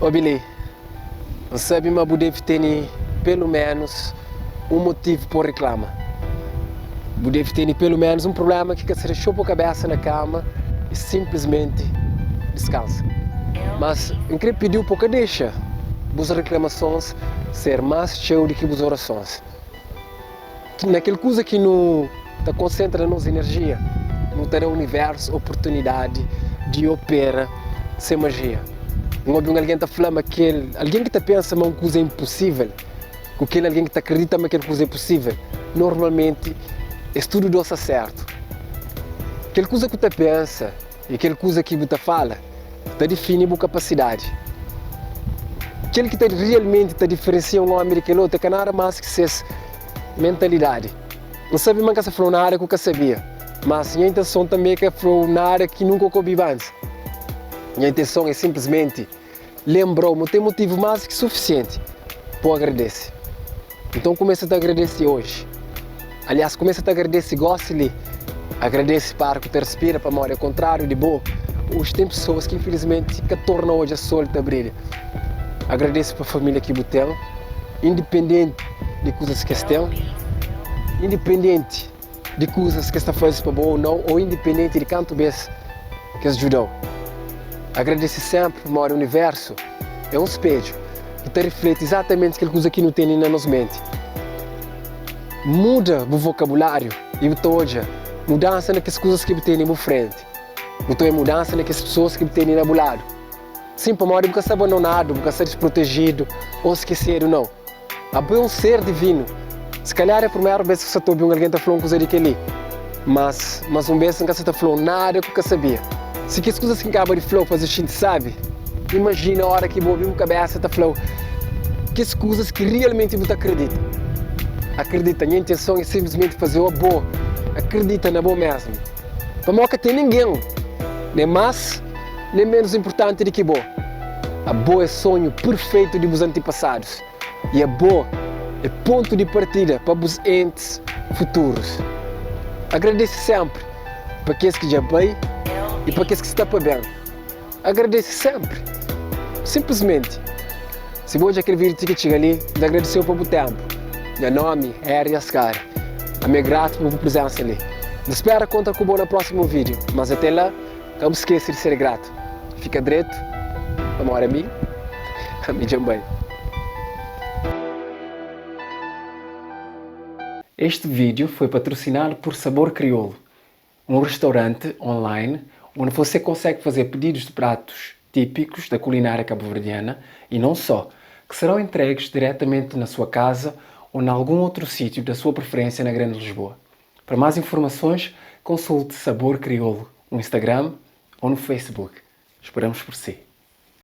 Obi li, N sabe ma bu debe tene pelu ménus un motivu pa bu riklama. Bu debe tene pelu ménus un prubléma ki ka ta dexa-u pô kabésa na kama i sinplismenti diskansa. Mas, N krê pidi-u pa bu ka dexa bus riklamasons ser más txeu di ki bus orasons. Na kel kuza ki nu ta konsentra nos inerjia, nu ta da universu oportunidadi di opera se majia. N obi un algen ta fla ma kel algen ki ta pensa ma un kuza é inposível ku kel algen ki ta kridita ma kel kuza é posível, normalmenti es tudu dos sta sértu. Kel kuza ku ta pensa i kel kuza ki bu ta fala ta difini bu kapasidadi. Kel ki ta rialmenti ta diferensia un ómi di kel otu é ka nada más ki ses mentalidadi. N sabe ma N ka sta fla-u nada ki bu ka sabia, mas nha intenson tanbê é ka fla-u nada ki nunka ku obiba antis. Nha intenson é sinplismenti lenbra-u ma bu ten motivu más ki sufisienti pa bu agradese. Nton kumesa ta agradese oji. Aliás, kumesa ta agradese gósi li. Agradese pa ar ku ta respira, pamodi okontráriu di bo, oji ten pesoas ki infilismenti ka torna odja sol ta brilha. Agradese pa família ki bu ten, indipendenti di kuzas ki es ten, indipendenti di kuzas ki es ta faze pa bo ô nau, ô indipendenti di kantu bês ki es djuda-u. Agradese sénpri pamodi universu é un spedju ki ta rifleti izatamenti kel kuza ki nu tene na nos menti. Muda bu vokabuláriu i bu ta odja mudansa na kes kuzas ki bu tene bu frenti. Bu ta odja mudansa na kes pesoas ki bu tene na bu ladu. Sin, pamodi bu ka sta abandonadu, bu ka sta disprotejidu ô skesedu, nau. Abo é un ser divinu. Si kalhar é primeru bês ki sa ta obi un algen ta fla un kuza di kel-li. Mas, más un bês, N ka sa ta fla-u nada ku ka sabia. Si kes kuzas ki N kaba di fla-u faze-u xinti sábi, imajina óra ki bu obi bu kabésa ta fla-u kes kuzas ki rialmenti bu ta kridita. Akridita, nha intenson é sinplismenti faze-u abo akridita na bo mésmu. Pamodi ka ten ningen, nen más nen ménus inpurtanti di ki bo. Abo é sonhu perfeitu di bus antipasadus i abo é pontu di partida pa bus entis futurus. Agradese sénpri pa kes ki dja bai i pa kes ki sta pa ben. Agradese sénpri. Sinplismenti, si bu odja kel vídiu ti ki txiga li, N ta agradese-u pa bu ténpu. Nha nómi é Ary Ascari. Ami é gratu pa bu prizénsa li. N ta spera kontra ku bo na prósimu vídiu, mas até la, Ka bu skese di ser gratu. Fika dretu, pamodi ami, ami dja N bai. Este vídeo foi patrocinado por Sabor Crioulo, um restaurante online onde você consegue fazer pedidos de pratos típicos da culinária cabo-verdiana e não só, que serão entregues diretamente na sua casa ou em algum outro sítio da sua preferência na Grande Lisboa. Para mais informações, consulte Sabor Crioulo no Instagram ou no Facebook. Esperamos por si.